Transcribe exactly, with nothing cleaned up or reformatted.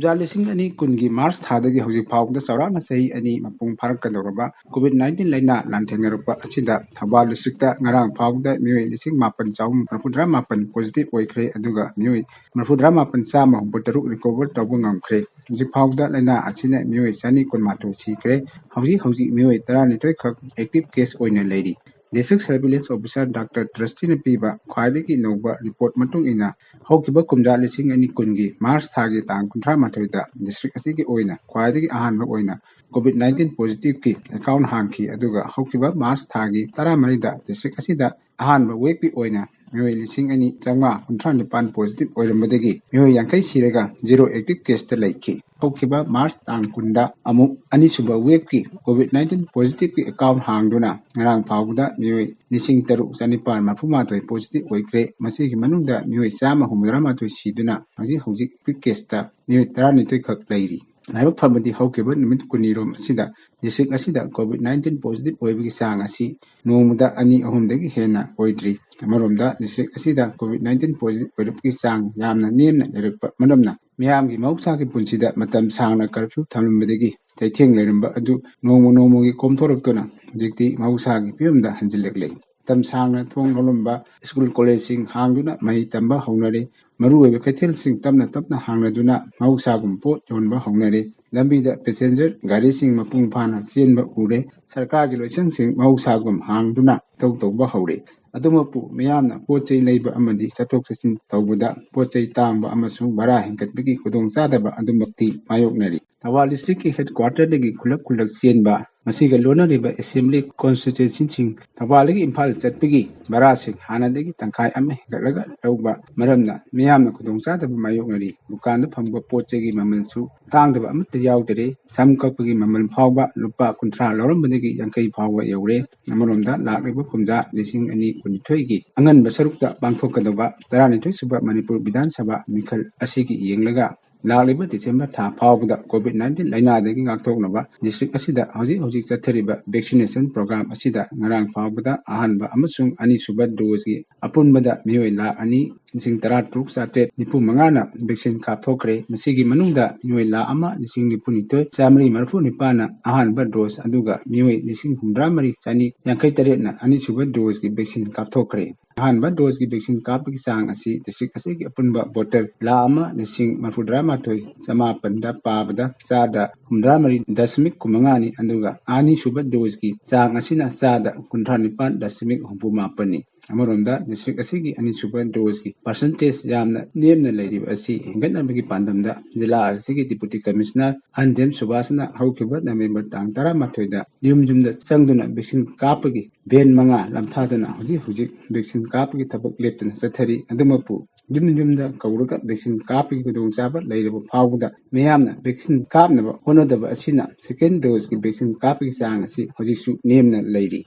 ꯀꯨꯝꯖꯥ ꯂꯤꯁꯤꯡ ꯑꯅꯤ ꯀꯨꯟꯒꯤ ꯃꯥꯔꯆ ꯊꯥꯗꯒꯤ ꯍꯧꯖꯤꯛ ꯐꯥꯎꯕꯗ ꯆꯥꯎꯔꯥꯛꯅ ꯆꯍꯤ ꯑꯅꯤ ꯃꯄꯨꯡ ꯐꯥꯔꯛꯀꯗꯧꯔꯕ ꯀꯣꯚꯤꯗ ꯅꯥꯏꯟꯇꯤꯟ ꯂꯥꯏꯅꯥ ꯂꯥꯟꯊꯦꯡꯅꯔꯛꯄ ꯑꯁꯤꯗ ꯊꯧꯕꯥꯜ ꯗꯤꯁꯇ꯭ꯔꯤꯛꯇ ꯉꯔꯥꯡ ꯐꯥꯎꯕꯗ ꯃꯤꯑꯣꯏ ꯂꯤꯁꯤꯡ ꯃꯥꯄꯟ ꯆꯍꯨꯝ ꯃꯔꯤꯐꯨꯇꯔꯥ ꯃꯥꯄꯟ ꯄꯣꯖꯤꯇꯤꯚ ꯑꯣꯏꯈ꯭ꯔꯦ, ꯑꯗꯨꯒ ꯃꯤꯑꯣꯏ ꯃꯔꯤꯐꯨꯇꯔꯥ ꯃꯥꯄꯟ ꯆꯥꯝꯃ ꯍꯨꯝꯐꯨ ꯇꯔꯨꯛ ꯔꯤꯀꯣꯚꯔ ꯇꯧꯕ ꯉꯝꯈ꯭ꯔꯦ꯫ ꯍꯧꯖꯤꯛ ꯐꯥꯎꯕꯗ ꯂꯥꯏꯅꯥ ꯑꯁꯤꯅ ꯃꯤꯑꯣꯏ ꯆꯅꯤ ꯀꯨꯟꯃꯥꯊꯣꯏ ꯁꯤꯈ꯭ꯔꯦ꯫ ꯍꯧꯖꯤꯛ ꯍꯧꯖꯤꯛ ꯃꯤꯑꯣꯏ ꯇꯔꯥꯅꯤꯊꯣꯏ ꯈꯛ ꯑꯦꯛꯇꯤꯚ ꯀꯦꯁ ꯑꯣꯏꯅ ꯂꯩꯔꯤ꯫ ꯗꯤꯁꯇ꯭ꯔꯤꯛ ꯁꯔꯚꯤꯂꯦꯟꯁ ꯑꯣꯐꯤꯁꯥꯔ ꯗꯥꯛꯇꯔ ꯇ꯭ꯔꯁꯇꯤꯅ ꯄꯤꯕ ꯈ꯭ꯋꯥꯏꯗꯒꯤ ꯅꯧꯕ ꯔꯤꯄꯣꯔꯠ ꯃꯇꯨꯡ ꯏꯟꯅ, ꯍꯧꯈꯤꯕ ꯀꯨꯝꯖꯥ ꯂꯤꯁꯤꯡ ꯑꯅꯤ ꯀꯨꯟꯒꯤ ꯃꯥꯔꯆ ꯊꯥꯒꯤ ꯇꯥꯡ ꯀꯨꯟꯊ꯭ꯔꯥ ꯃꯥꯊꯣꯏꯗ ꯗꯤꯁꯇ꯭ꯔꯤꯛ ꯑꯁꯤꯒꯤ ꯑꯣꯏꯅ ꯈ꯭ꯋꯥꯏꯗꯒꯤ ꯑꯍꯥꯟꯕ ꯑꯣꯏꯅ ꯀꯣꯚꯤꯗ ꯅꯥꯏꯟꯇꯤꯟ ꯄꯣꯖꯤꯇꯤꯚꯀꯤ ꯑꯦꯀꯥꯎꯟ ꯍꯥꯡꯈꯤ, ꯑꯗꯨꯒ ꯍꯧꯈꯤꯕ ꯃꯥꯔꯆ ꯊꯥꯒꯤ ꯇꯔꯥꯃꯔꯤꯗ ꯗꯤꯁꯇ꯭ꯔꯤꯛ ꯑꯁꯤꯗ ꯑꯍꯥꯟꯕ ꯋꯦꯕꯀꯤ ꯑꯣꯏꯅ ꯃꯤꯑꯣꯏ ꯂꯤꯁꯤꯡ ꯑꯅꯤ ꯆꯥꯝꯃꯉꯥ ꯀꯨꯟꯊ꯭ꯔꯥ ꯅꯤꯄꯥꯟ ꯄꯣꯖꯤꯇꯤꯚ ꯑꯣꯏꯔꯝꯕꯗꯒꯤ ꯃꯤꯑꯣꯏ ꯌꯥꯡꯈꯩ ꯁꯤꯔꯒ ꯖꯤꯔꯣ ꯑꯦꯛꯇꯤꯚ ꯀꯦꯁꯇ ꯂꯩꯈꯤ꯫ ꯍꯧꯈꯤꯕ ꯃꯥꯔꯆ ꯇꯥꯡ ꯀꯨꯟꯗ ꯑꯃꯨꯛ ꯑꯅꯤꯁꯨꯕ ꯋꯦꯕꯀꯤ ꯀꯣꯚꯤꯗ ꯅꯥꯏꯟꯇꯤꯟ ꯄꯣꯖꯤꯇꯤꯚꯀꯤ ꯑꯦꯀꯥꯎꯟ ꯍꯥꯡꯗꯨꯅ ꯉꯔꯥꯡ ꯐꯥꯎꯕꯗ ꯃꯤꯑꯣꯏ ꯂꯤꯁꯤꯡ ꯇꯔꯨꯛ ꯆꯥꯅꯤꯄꯥꯟ ꯃꯔꯤꯐꯨ ꯃꯥꯊꯣꯏ ꯄꯣꯖꯤꯇꯤꯚ ꯑꯣꯏꯈ꯭ꯔꯦ꯫ ꯃꯁꯤꯒꯤ ꯃꯅꯨꯡꯗ ꯃꯤꯑꯣꯏ ꯆꯥꯝꯃ ꯍꯨꯝꯐꯨꯇꯔꯥ ꯃꯥꯊꯣꯏ ꯁꯤꯗꯨꯅ ꯍꯧꯖꯤꯛ ꯍꯧꯖꯤꯛ ꯀꯦꯁꯇ ꯃꯤꯑꯣꯏ ꯇꯔꯥꯅꯤꯊꯣꯏ ꯈꯛ ꯂꯩꯔꯤ꯫ ꯂꯥꯏꯕꯛ ꯐꯕꯗꯤ ꯍꯧꯈꯤꯕ ꯅꯨꯃꯤꯠ ꯀꯨꯟꯅꯤꯔꯣꯝ ꯑꯁꯤꯗ ꯗꯤꯁꯇ꯭ꯔꯤꯛ ꯑꯁꯤꯗ ꯀꯣꯚꯤꯗ ꯅꯥꯏꯟꯇꯤꯟ ꯄꯣꯖꯤꯇꯤꯚ ꯑꯣꯏꯕꯒꯤ ꯆꯥꯡ ꯑꯁꯤ ꯅꯣꯡꯃꯗ ꯑꯅꯤ ꯑꯍꯨꯝꯗꯒꯤ ꯍꯦꯟꯅ ꯑꯣꯏꯗ꯭ꯔꯤ꯫ ꯑꯃꯔꯣꯝꯗ ꯗꯤꯁꯇ꯭ꯔꯤꯛ ꯑꯁꯤꯗ ꯀꯣꯚꯤꯗ ꯅꯥꯏꯟꯇꯤꯟ ꯄꯣꯖꯤꯇꯤꯚ ꯑꯣꯏꯔꯛꯄꯒꯤ ꯆꯥꯡ ꯌꯥꯝꯅ ꯅꯦꯝꯅ ꯂꯩꯔꯛꯄ ꯃꯔꯝꯅ ꯃꯤꯌꯥꯝꯒꯤ ꯃꯍꯧꯁꯥꯒꯤ ꯄꯨꯟꯁꯤꯗ ꯃꯇꯝ ꯁꯥꯡꯅ ꯀꯔꯐ꯭ꯌꯨ ꯊꯝꯂꯝꯕꯗꯒꯤ ꯆꯩꯊꯦꯡ ꯂꯩꯔꯝꯕ ꯑꯗꯨ ꯅꯣꯡꯃ ꯅꯣꯡꯃꯒꯤ ꯀꯣꯝꯊꯣꯔꯛꯇꯨꯅ ꯍꯧꯖꯤꯛꯇꯤ ꯃꯍꯧꯁꯥꯒꯤ ꯐꯤꯕꯝꯗ ꯍꯟꯖꯤꯜꯂꯛꯂꯦ꯫ ꯃꯇꯝ ꯁꯥꯡꯅ ꯊꯣꯡ ꯂꯣꯜꯂꯝꯕ ꯁ꯭ꯀꯨꯜ ꯀꯣꯂꯦꯖꯁꯤꯡ ꯍꯥꯡꯗꯨꯅ ꯃꯍꯩ ꯇꯝꯕ ꯍꯧꯅꯔꯦ꯫ ꯃꯔꯨꯑꯣꯏꯕ ꯀꯩꯊꯦꯜꯁꯤꯡ ꯇꯞꯅ ꯇꯞꯅ ꯍꯥꯡꯅꯗꯨꯅ ꯃꯍꯧꯁꯥꯒꯨꯝ ꯄꯣꯠ ꯌꯣꯟꯕ ꯍꯧꯅꯔꯦ꯫ ꯂꯝꯕꯤꯗ ꯄꯦꯁꯦꯟꯖꯔ ꯒꯥꯔꯤꯁꯤꯡ ꯃꯄꯨꯡ ꯐꯥꯅ ꯆꯦꯟꯕ ꯎꯔꯦ꯫ ꯁꯔꯀꯥꯔꯒꯤ ꯂꯣꯏꯁꯪꯁꯤꯡ ꯃꯍꯧꯁꯥꯒꯨꯝ ꯍꯥꯡꯗꯨꯅ ꯊꯧ ꯇꯧꯕ ꯍꯧꯔꯦ꯫ ꯑꯗꯨꯃꯛꯄꯨ ꯃꯤꯌꯥꯝꯅ ꯄꯣꯠ ꯆꯩ ꯂꯩꯕ ꯑꯃꯗꯤ ꯆꯠꯊꯣꯛ ꯆꯠꯁꯤꯟ ꯇꯧꯕꯗ ꯄꯣꯠ ꯆꯩ ꯇꯥꯡꯕ ꯑꯃꯁꯨꯡ ꯚꯔꯥ ꯍꯦꯟꯒꯠꯄꯒꯤ ꯈꯨꯗꯣꯡꯆꯥꯗꯕ ꯑꯗꯨꯃꯛꯇꯤ ꯃꯥꯌꯣꯛꯅꯔꯤ꯫ ꯊꯧꯕꯥꯜ ꯗꯤꯁꯇ꯭ꯔꯤꯛꯀꯤ ꯍꯦꯗꯀ꯭ꯋꯥꯇꯔꯗꯒꯤ ꯈꯨꯜꯂꯛ ꯈꯨꯜꯂꯛ ꯆꯦꯟꯕ ꯃꯁꯤꯒ ꯂꯣꯟꯅꯔꯤꯕ ꯑꯦꯁꯦꯝꯕ꯭ꯂꯤ ꯀꯣꯟꯁꯇꯤꯇ꯭ꯌꯨꯟꯁꯤꯁꯤꯡ ꯊꯧꯕꯥꯜꯗꯒꯤ ꯏꯝꯐꯥꯜ ꯆꯠꯄꯒꯤ ꯚꯔꯥꯁꯤꯡ ꯍꯥꯟꯅꯗꯒꯤ ꯇꯪꯈꯥꯏ ꯑꯃ ꯍꯦꯟꯒꯠꯂꯒ ꯂꯧꯕ ꯃꯔꯝꯅ ꯃꯤꯌꯥꯝꯅ ꯈꯨꯗꯣꯡꯆꯥꯗꯕ ꯃꯥꯌꯣꯛꯅꯔꯤ꯫ ꯗꯨꯀꯥꯟꯗ ꯐꯪꯕ ꯄꯣꯠ ꯆꯩꯒꯤ ꯃꯃꯜꯁꯨ ꯇꯥꯡꯗꯕ ꯑꯃꯠꯇ ꯌꯥꯎꯗꯔꯦ꯫ ꯁꯝ ꯀꯛꯄꯒꯤ ꯃꯃꯜ ꯐꯥꯎꯕ ꯂꯨꯄꯥ ꯀꯨꯟꯊ꯭ꯔꯥ ꯂꯧꯔꯝꯕꯗꯒꯤ ꯌꯥꯡꯈꯩ ꯐꯥꯎꯕ ꯌꯧꯔꯦ꯫ ꯑꯃꯔꯣꯝꯗ ꯂꯥꯛꯂꯤꯕ ꯀꯨꯝꯖꯥ ꯂꯤꯁꯤꯡ ꯑꯅꯤ ꯀꯨꯟꯅꯤꯊꯣꯏꯒꯤ ꯑꯉꯟꯕ ꯁꯔꯨꯛꯇ ꯄꯥꯡꯊꯣꯛꯀꯗꯕ ꯇꯔꯥꯅꯤꯊꯣꯏ ꯁꯨꯕ ꯃꯅꯤꯄꯨꯔ ꯕꯤꯙꯥꯟ ꯁꯚꯥ ꯃꯤꯈꯜ ꯑꯁꯤꯒꯤ ꯌꯦꯡꯂꯒ ꯂꯥꯛꯂꯤꯕ ꯗꯤꯁꯦꯝꯕꯔ ꯊꯥ ꯐꯥꯎꯕꯗ ꯀꯣꯚꯤꯗ ꯅꯥꯏꯟꯇꯤꯟ ꯂꯥꯏꯅꯥꯗꯒꯤ ꯉꯥꯛꯊꯣꯛꯅꯕ ꯗꯤꯁꯇ꯭ꯔꯤꯛ ꯑꯁꯤꯗ ꯍꯧꯖꯤꯛ ꯍꯧꯖꯤꯛ ꯆꯠꯊꯔꯤꯕ ꯚꯦꯛꯁꯤꯅꯦꯁꯟ ꯄ꯭ꯔꯣꯒ꯭ꯔꯥꯝ ꯑꯁꯤꯗ ꯉꯔꯥꯡ ꯐꯥꯎꯕꯗ ꯑꯍꯥꯟꯕ ꯑꯃꯁꯨꯡ ꯑꯅꯤꯁꯨꯕ ꯗꯣꯁꯀꯤ ꯑꯄꯨꯟꯕꯗ ꯃꯤꯑꯣꯏ ꯂꯥꯈ ꯑꯅꯤ ꯂꯤꯁꯤꯡ ꯇꯔꯥ ꯇꯔꯨꯛ ꯆꯥꯇ꯭ꯔꯦꯠ ꯅꯤꯐꯨ ꯃꯉꯥꯅ ꯚꯦꯛꯁꯤꯟ ꯀꯥꯞꯊꯣꯛꯈ꯭ꯔꯦ꯫ ꯃꯁꯤꯒꯤ ꯃꯅꯨꯡꯗ ꯃꯤꯑꯣꯏ ꯂꯥꯈ ꯑꯃ ꯂꯤꯁꯤꯡ ꯅꯤꯐꯨ ꯅꯤꯊꯣꯏ ꯆꯥꯃꯔꯤ ꯃꯔꯤꯐꯨ ꯅꯤꯄꯥꯟꯅ ꯑꯍꯥꯟꯕ ꯗꯣꯁ, ꯑꯗꯨꯒ ꯃꯤꯑꯣꯏ ꯂꯤꯁꯤꯡ ꯍꯨꯝꯗ꯭ꯔꯥ ꯃꯔꯤ ꯆꯅꯤ ꯌꯥꯡꯈꯩ ꯇꯔꯦꯠꯅ ꯑꯅꯤꯁꯨꯕ ꯗꯣꯁꯀꯤ ꯚꯦꯛꯁꯤꯟ ꯀꯥꯞꯊꯣꯛꯈ꯭ꯔꯦ꯫ ꯑꯍꯥꯟꯕ ꯗꯣꯁꯀꯤ ꯚꯦꯛꯁꯤꯟ ꯀꯥꯞꯄꯒꯤ ꯆꯥꯡ ꯑꯁꯤ ꯗꯤꯁꯇ꯭ꯔꯤꯛ ꯑꯁꯤꯒꯤ ꯑꯄꯨꯟꯕ ꯚꯣꯇꯔ ꯂꯥꯈ ꯑꯃ ꯂꯤꯁꯤꯡ ꯃꯔꯤꯐꯨꯇꯔꯥ ꯃꯥꯊꯣꯏ ꯆꯃꯥꯄꯟꯗ ꯄꯥꯕꯗ ꯆꯥꯗ ꯍꯨꯝꯗ꯭ꯔꯥ ꯃꯔꯤ ꯗꯁꯃꯤꯛ ꯀꯨꯟꯃꯉꯥꯅꯤ, ꯑꯗꯨꯒ ꯑꯅꯤꯁꯨꯕ ꯗꯣꯁꯀꯤ ꯆꯥꯡ ꯑꯁꯤꯅ ꯆꯥꯗ ꯀꯨꯟꯊ꯭ꯔꯥ ꯅꯤꯄꯥꯟ ꯗꯁꯃꯤꯛ ꯍꯨꯝꯐꯨ ꯃꯥꯄꯟꯅꯤ꯫ ꯑꯃꯔꯣꯝꯗ ꯗꯤꯁꯇ꯭ꯔꯤꯛ ꯑꯁꯤꯒꯤ ꯑꯅꯤꯁꯨꯕ ꯗꯣꯁꯀꯤ ꯄꯥꯔꯁꯦꯟꯇꯦꯖ ꯌꯥꯝꯅ ꯅꯦꯝꯅ ꯂꯩꯔꯤꯕ ꯑꯁꯤ ꯍꯦꯟꯒꯠꯅꯕꯒꯤ ꯄꯥꯟꯗꯝꯗ ꯖꯤꯂꯥ ꯑꯁꯤꯒꯤ ꯗꯤꯄꯨꯇꯤ ꯀꯃꯤꯁꯅꯔ ꯑꯟꯗꯦꯝ ꯁꯨꯕꯥꯁꯅ ꯍꯧꯈꯤꯕ ꯅꯕꯦꯝꯕꯔ ꯇꯥꯡ ꯇꯔꯥꯃꯥꯊꯣꯏꯗ ꯌꯨꯝ ꯌꯨꯝꯗ ꯆꯪꯗꯨꯅ ꯚꯦꯛꯁꯤꯟ ꯀꯥꯞꯄꯒꯤ ꯚꯦꯟ ꯃꯉꯥ ꯂꯝꯊꯥꯗꯨꯅ ꯍꯧꯖꯤꯛ ꯍꯧꯖꯤꯛ ꯚꯦꯛꯁꯤꯟ ꯀꯥꯞꯄꯒꯤ ꯊꯕꯛ ꯂꯦꯞꯇꯅ ꯆꯠꯊꯔꯤ꯫ ꯑꯗꯨꯃꯛꯄꯨ ꯌꯨꯝ ꯌꯨꯝꯗ ꯀꯧꯔꯒ ꯚꯦꯛꯁꯤꯟ ꯀꯥꯞꯄꯒꯤ ꯈꯨꯗꯣꯡꯆꯥꯕ ꯂꯩꯔꯕ ꯐꯥꯎꯕꯗ ꯃꯤꯌꯥꯝꯅ ꯚꯦꯛꯁꯤꯟ ꯀꯥꯞꯅꯕ ꯍꯣꯠꯅꯗꯕ ꯑꯁꯤꯅ ꯁꯦꯀꯦꯟ ꯗꯣꯁꯀꯤ ꯚꯦꯛꯁꯤꯟ ꯀꯥꯞꯄꯒꯤ ꯆꯥꯡ ꯑꯁꯤ ꯍꯧꯖꯤꯛꯁꯨ ꯅꯦꯝꯅ ꯂꯩꯔꯤ꯫